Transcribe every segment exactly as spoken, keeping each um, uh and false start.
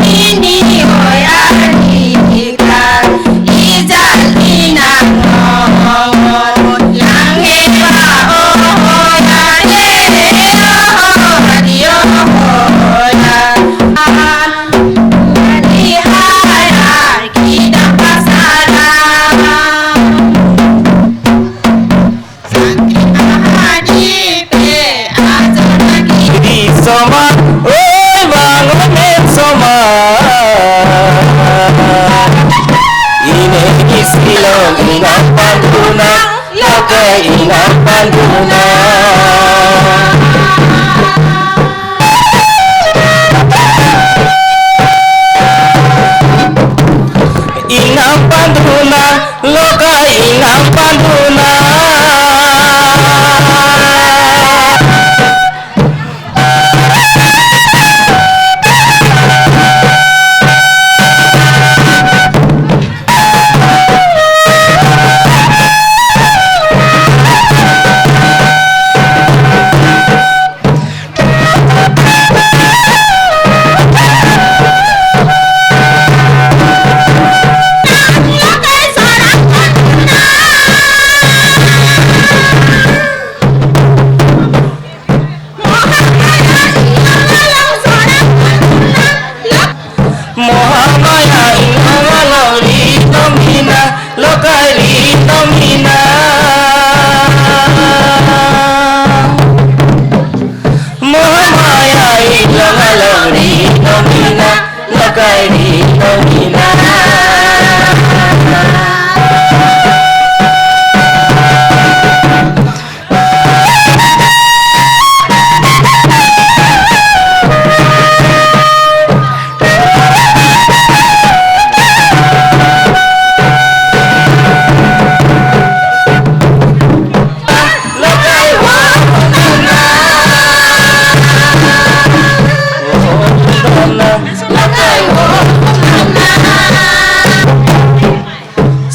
Ini oi arni iklar, ijal inang nongot, yang hepa oh ya, eh, oh, di oh ya. Di hara kita pasaran. Sangke ahadi pe ajar lagi. Di soma, oi, bangun en soma. Ine isi long inang panduna, lokai inang panduna. Inang panduna, lokai inang panduna. Mohamaya inang along ri tomina, lokai ri tomina. Mohamaya inang along ri tomina, lokai ri tomina.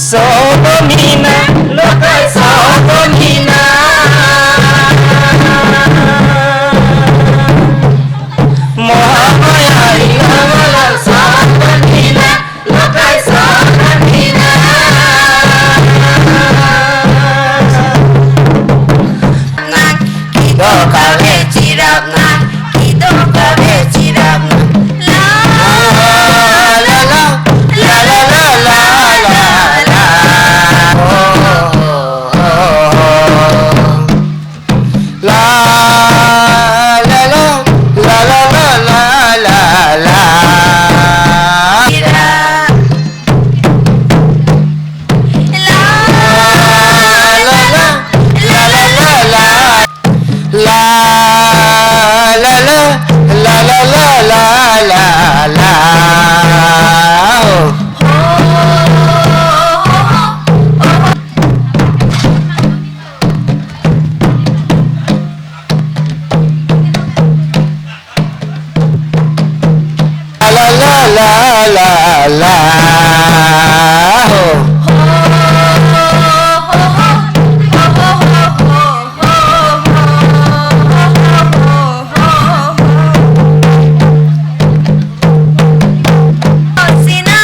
Sodomina, lokai sodomina. Mohamaya inang along sodomina, lokai sodomina. Kedo kave chirap na, kedo kave chirap na. La, la, la, la, la, la, la, la, la. Oh, oh, oh, oh. La, la, la, la, la, la, la, la, la. Chirap. La, la, la, la, la, la, la. La, la, la, la, la, la, la, la. Oh. La, la, la, la, la. Oh. Sina,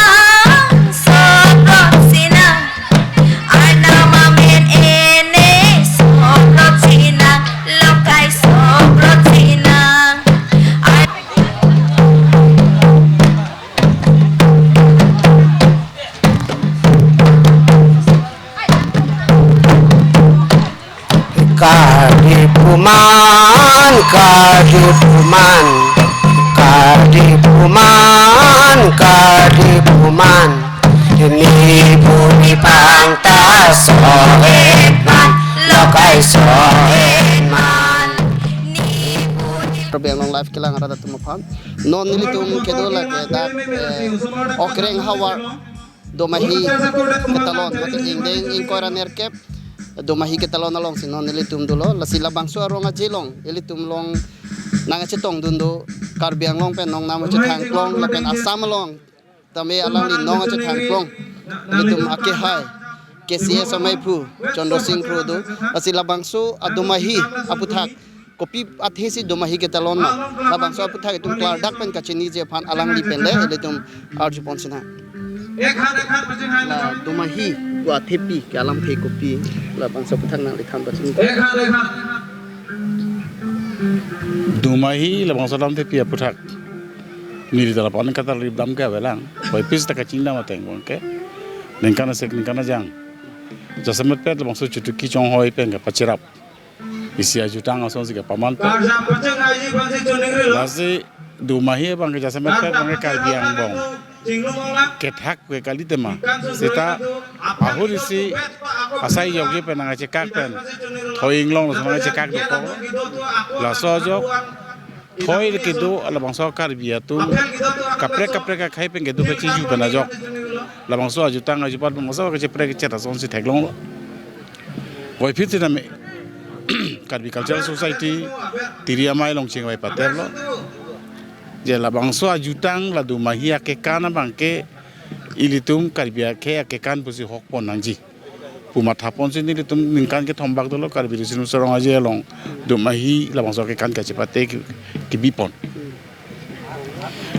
sobrot sina. Arnam amen ene sobrot sina, lokai sobrot sina. Ar- Kadi pu man, kadi pu man, kadi pu man, kadi pu man. Ni buri pangta sohet man, lokai sohet man. Ni buri Karbi Anglong Live kelang arat atum aphan. Non nelitum kedo lake dak, eh, Okreng havar Domahi ketalon, mate ingdeng ingkoi ra nerkep Domahi ketalon alongsi non nelitum dolo, lasi labangso arong aje along ilitum along nangkachetongdun do, Karbi Anglong pen nongnam kachethang klong lapen Assam along tame alangli nong kachethang klong, ilitum akehai K C S amaiphu Chandra Singh Kro do, lasi labangso a-Domahi aphuthak Kopi athesi Domahi ketalon ma? Labangso aphuthak itum klardak pen kachiniji aphan alangli pen le ilitum arjupon sinang. La Domahi pu athepi ke alamthe kopi, labangso aphuthak nangli than pachini. Domahi labangso alamthepi aphuthak neli ta lapu-an katarlip dam ke avelang. Puvoiphit ta kachingdam ateng abang ke ningkan asek ningkan ajang jasemet pet labangso chutuki chonghoi pen kapacherap isi ajutang asonsi kapaman pen. Lasi Domahi abang ke jasemet pet abang ke Karbi angbong kethak ke kali tema. Seta ahut isi asai jokji pen nangkachekak pen thoi inglong laso nangkachekak dokok. Laso ajok thoi kedo labangso Karbi atum kaprek kaprek akhei pen kedo kachiju pen ajok labangso ajutang ajupat labangso kacheprek kachet asonsi theklonglo. Puvoiphit sitame Karbi Cultural Society tiri amei along chingvai pateplo. Je labangso ajutang la Domahi akekan abang ke ilitum Karbi akhei akekan pusi hokpon nangji pu mathaponsi nelitum ningkan kethombak dolo Karbi Riso Nimso Rong Aje along Domahi labangso akekan kachepate ke, kebipon.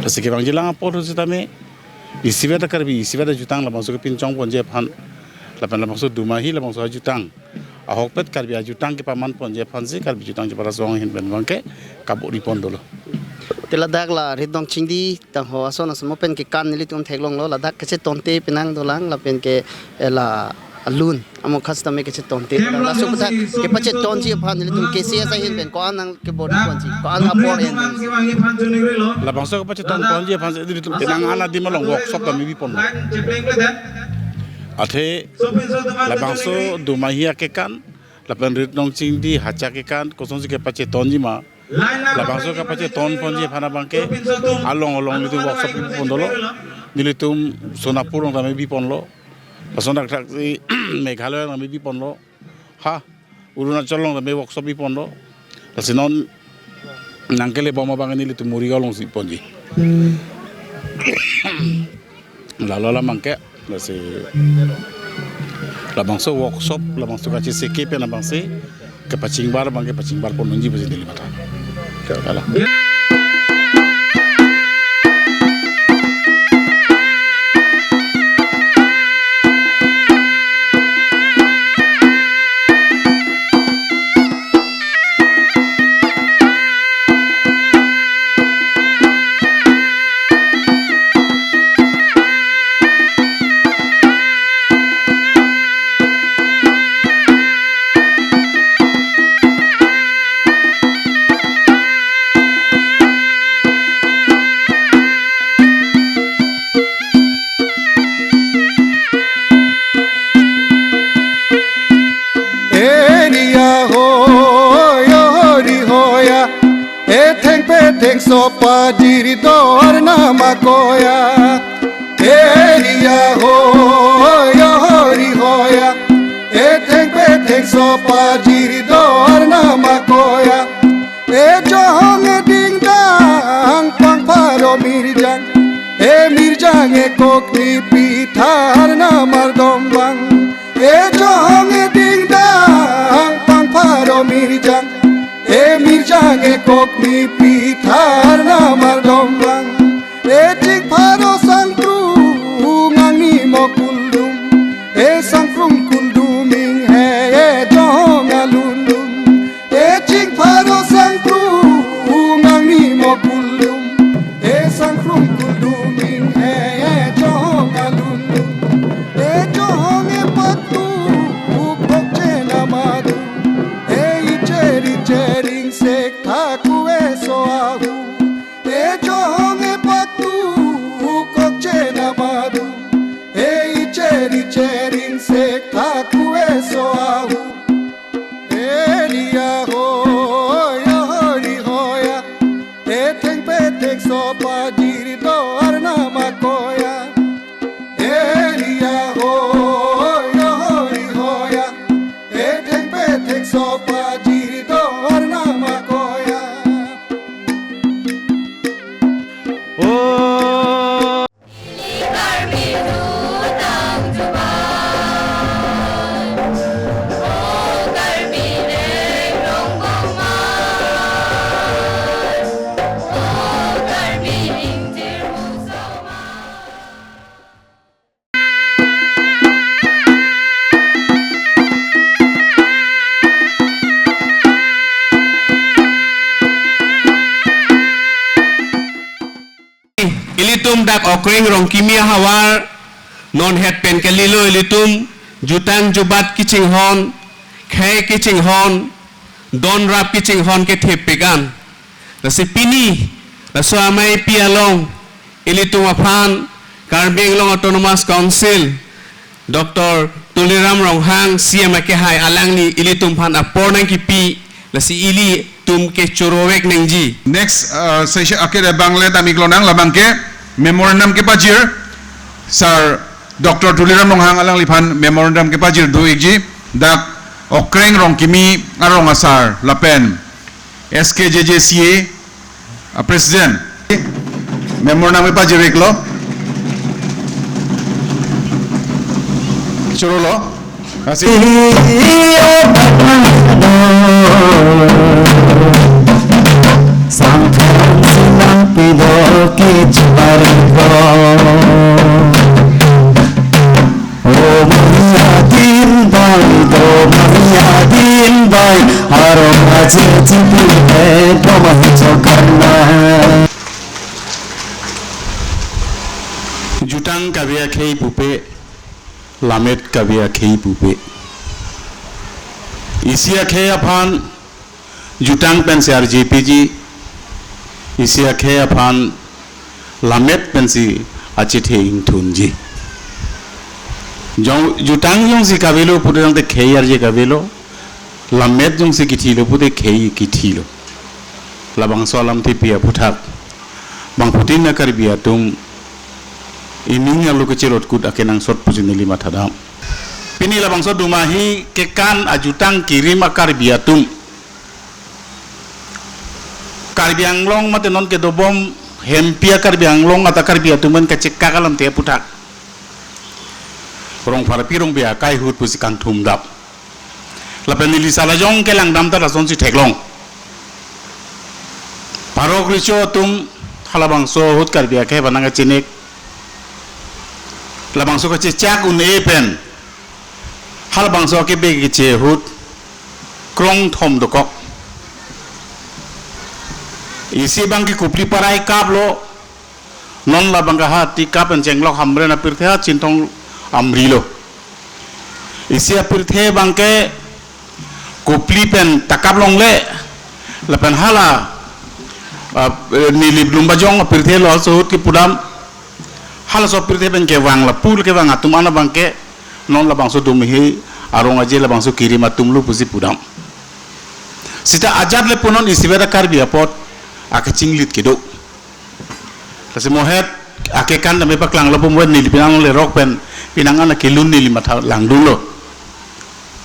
Lasi kevangjilang apor sitame isivet Karbi isivet ajutang labangso kepinchongponji aphan lapen labangso Domahi labangso ajutang ahokpet Karbi ajutang kepamanponji aphansi Karbi Jutang Chepara Asong ahin pen abang ke kabor-ipon dolo. Te ladak la Ritnong Chingdi tangho ason asomar pen kekan nelitum theklonglo, ladak kachetonte penang dolang lapen ke, eh, la alun amo khas tame kachetonte dolang. Laso aphuthak kepachetonji aphan nelitum K C S ahin pen ko-an nangkebor-iponji, ko-an apor ahin pen. Labangso kepachetonponji aphansi nelitum penang an adim along workshop tame biponlo. Athe labangso Domahi akekan lapen Ritnong Chingdi hacha kekan kosonsi kepachetonji ma, labangso kepachetonponji aphan abang ke along along nelitum workshop bipon dolo. Nelitum Sonapur along tame biponlo. Lason dakthaksi Meghalaya along tame biponlo. Ha, Arunachal along tame workshop biponlo. Lasi non nangkelebom abang nelitum Morigaon alongsi ponji. Lalo alam abang ke, lasi labangso workshop, labangso kacheseke pen abangsi kepachingbar abang ke pachingbarpon unji pusi neli matha. Kalang. Eri ya hoya, hori hoya, etheng petheng sopa jiri do Arnam akoya. Eri ya hoya, hori hoya, etheng petheng sopa jiri do Arnam akoya. Ejong edingdang pangpharo mirjang, emirjang ekokni pi tha Arnam ardombang. Ejong edingdang pangpharo mirjang, emirjang ekokni pi tha Arnam ardombang. Echingpharo sangkrung angni mo kuldum, esangkrung kuldum inghe ejong alunlum. Echingpharo sangkrung angni mo kuldum, esangkrung kuldum inghe ejong alunlum. Ejong epaktu uphok chenamadu, eicheri cheringsek thaku eso ahu. Ejong epaktu ukok chenamadu, eicheri cheringsek thaku eso ahu. Eri ya hoya, hori hoya, etheng petheng sopa jiri do Arnam akoya. Eri ya hoya, hori hoya, etheng petheng sopa jiri do Arnam akoya. Oh. Ilitum dak Okreng Rongkimi ahavar, non het pen kalilo ilitum, jutang jubat kachinghon, khei kachinghon, don rap kachinghon kethepik an. Lasi pini, laso ameipi along, ilitum aphan, Karbi Anglong Autonomous Council, Doctor Tuliram Ronghang, C M akehai, alangli ilitum aphan apor nangkipi, lasi ilitum ke choro vek nangji. Next, uh, session, okay, abang le damiklo nang, labang ke memorandum kepajir, Sir Doctor Tuliram Ronghang alangliphan memorandum kepajir do-ikji, dak Okreng Rongkimi arong asar, lapen S K J J C A, a President. Memorandum pajir-iklo. Chorolo. Asi. Samthan sinang pido ke chibar ko. O Maria din bai, do Maria din bai, arong aje chipi he, do mahi chokarna. Jutang kave akhei pupe, lammet kave akhei pupe. Isi akhei aphan jutang pensi arjepiji, isi akhei aphan lammet pensi achethe ingthunji. Jong, jutang jongsi kavelo pute tangte khei arje kavelo, lammet jongsi kithilo pute khei kithilo. Labangso alamthepi aputhak bangphutin a Karbi atum ining arlo kechirot kut akenangsot pusi neli mathadam. Pini labangso Dumahi kekan ajutang kirim a Karbi atum, Karbi Anglong mate non kedobom hempi a Karbi Anglong ata Karbi atum an kachekak alamthe aputhak Rongpharpi Rongpi akai ahut pusi kangthumdam. Lapen neli salajong kelangdam ta lasonsi theklong. Parok recho atum halabangso ahut Karbi akhei aphan nangkachinek. Labangso kachechak un-e pen halabangso akebe keche ahut krongthom dokok. Isi abang ke Kupli Parai kaplo, non labang ke Hati kap pen Chenglok Hamren apirthe ha Chinthong Amri lo. Isi apirthe abang ke Kupli pen ta kap longle, lapen hala, ah, Nilip Lumbajong apirthe lo, halaso ahut kepudam, halaso apirthe pen kevang, lapu kevang atum an abang ke non labangso Dumahi arong aje labangso kirim atum lo pusi pudam. Seta ajat le punon isivet a Karbi apot akachinglit kedo. Lasi mo het akekan dam paklanglo pu mo het neli penang le rok pen penang an akelun neli matha langdunlo.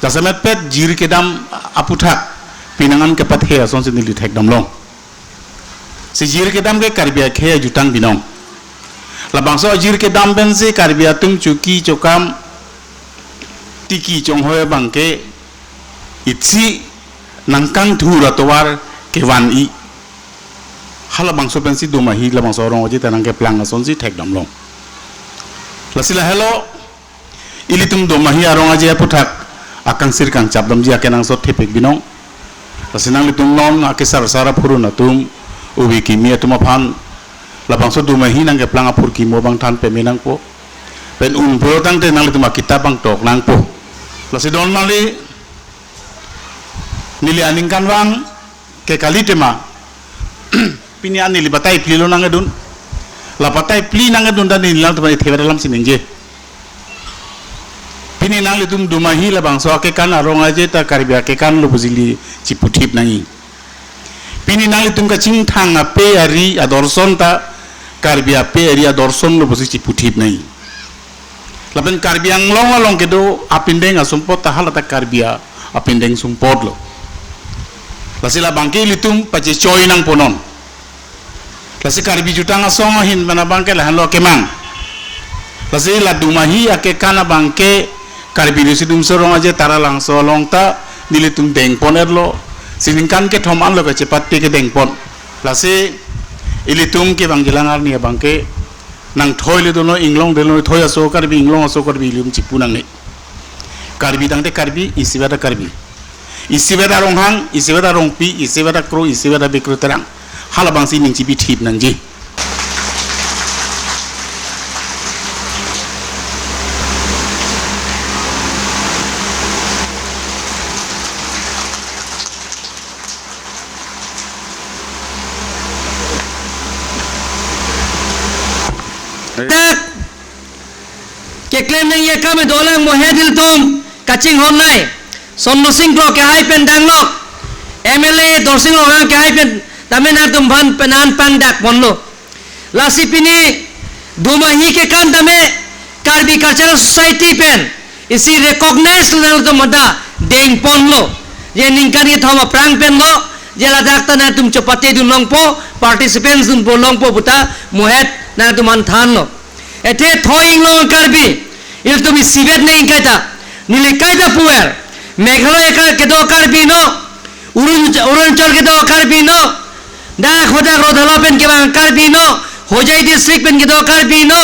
Jasemet pet jir kedam aputhak penang an kepathe asonsi neli thekdamlong. Si jir kedam ke Karbi akhei ajutang binong. Labangso jir kedam pensi Karbi atum choki chokam tiki chonghoi abang ke isi nangkangthur atovar kevan-i. Halabangso pensi Dumahi labangso arong aje ta nangkeplang asonsi thekdamlong. Lasi lahelo ilitum Dumahi arong aje aputhak akangsir kangchap damji akenangsot thepik binong. Lasi nanglitum non akesar sar aphurun atum, ubi kimi atum aphan labangso Dumahi nangkeplang aphurkimo abang than peme nangpo. Pen un pulo tangte nanglitum akitap abang tok nangpo. Lasi don mali neli aningkanvang ke kalitema. Pini an neli batai phli lo nangkedun. La batai phli nangkedun ta neli nangtum ithevek alam si ningje. Pini nanglitum Dumahi labangso akekan arong aje ta Karbi akekan lo pusi neli chiputhip nangji. Pini nanglitum kachingthang ape ari adorson ta Karbi ape ari adorson lo pusi chiputhip nangji. Lapen Karbi Anglong along kedo apindeng asumpot ta hala ta Karbi a-, apindeng sumpot lo. Lasi labang ke ilitum pachechoi nangpo non. Lasi Karbi jutang asong ahin mana abang ke lahenlo kemang. Lasi la Dumahi akekan abang ke Karbi Riso Nimso Rong Aje Taralangso along ta nelitum dengpon-etlo. Si ningkan kethom anlo kachepatte kedengpon. Lasi ilitum kevangjilang arni abang ke nangthoi le dono, inglong dono, thoi aso Karbi, inglong aso Karbi ilitum chipu nangne. Karbi tangte Karbi, isivet a Karbi. Isivet a Ronghang, isivet a Rongpi, isivet a Kro, isivet a Bikro Terang. Halabangsi ning chibithip nangji. Dak keklem nangji akam dolang mo he, ilitum kachinghon nai. Sonno Singkro kehai pen danglok, M L A Dorsing Ronghang kehai pen tame nangtum aphan penan pangdak ponlo. Lasi pini Dumahi kekan tame Karbi Cultural Society pen isi recognize nangtum mada deng ponlo. Je ningkan kethom aphrang pen lo, je ladak ta nangtum chopate dun longpo, participants dunpo longpo pu ta mo he nangtum aphan thanlo. Athe thoi inglong Karbi, ilitum isivet nangji kaita, neli kaita puver, Meghalaya ke-, kedo Karbi no, Arun-, Arunachal kedo Karbi no, dak hadak Roda lo pen kevang Karbi no, Hojai district pen kedo Karbi no,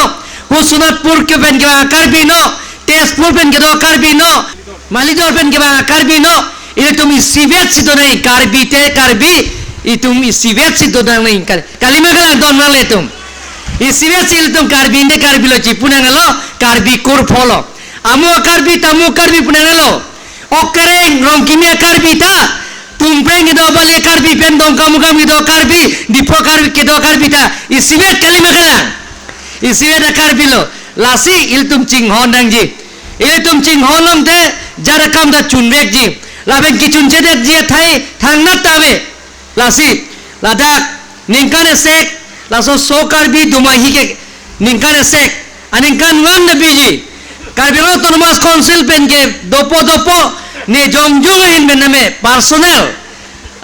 hu Sonatpur ke pen kevang Karbi no, Tezpur pen kedo Karbi no, Malizor pen kevang Karbi no, ilitum isivet si do nangji Karbi te Karbi, itum isivet si do nangji Kar-, kalima kalang, don nang ilitum. Isivet si ilitum Karbi te Karbi lo chipu nanglo, Karbi kur pholo. Amo Karbi, tamo Karbi pu nanglo. Okareng Rongkimi Karbi ta, Tumpreng kedo Bali Karbi pen Dongkamukam kedo Karbi, Diphu Karbi kedo Karbi ta, isivet kalima kalang. Isivet a Karbi lo. Lasi ilitum chinghon nangji. Ilitum chinghon longte jara kam ta chunvekji. Lapen kechunchedetji athai thangnat ta ave. Lasi ladak ningkan esek, laso So Karbi Dumahi ke ningkan esek, aningkanvan ta biji. Karbi Anglong Autonomous Council pen ke dopo dopo ne jongjong ahin pen tame, personal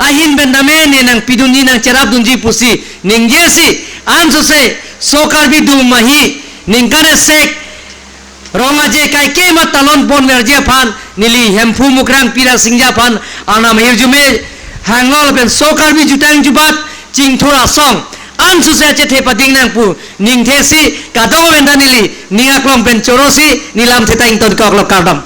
ahin pen tame ne nangpidunji, nangcherapdunji pusi ningjesi, ansose So Karbi Dumahi ningkan esek rong aje kaike ma talon ponverji aphan neli Hemphu Mukrang Pira Singja aphan arnam ahirjume hanglo lapen So Karbi jutang jubat chingthur asong ansose achethe pading nang pu ningthesi kadokave ta neli ning aklong pen chorosi neli lamthe ta ingtonkoklo, kardom.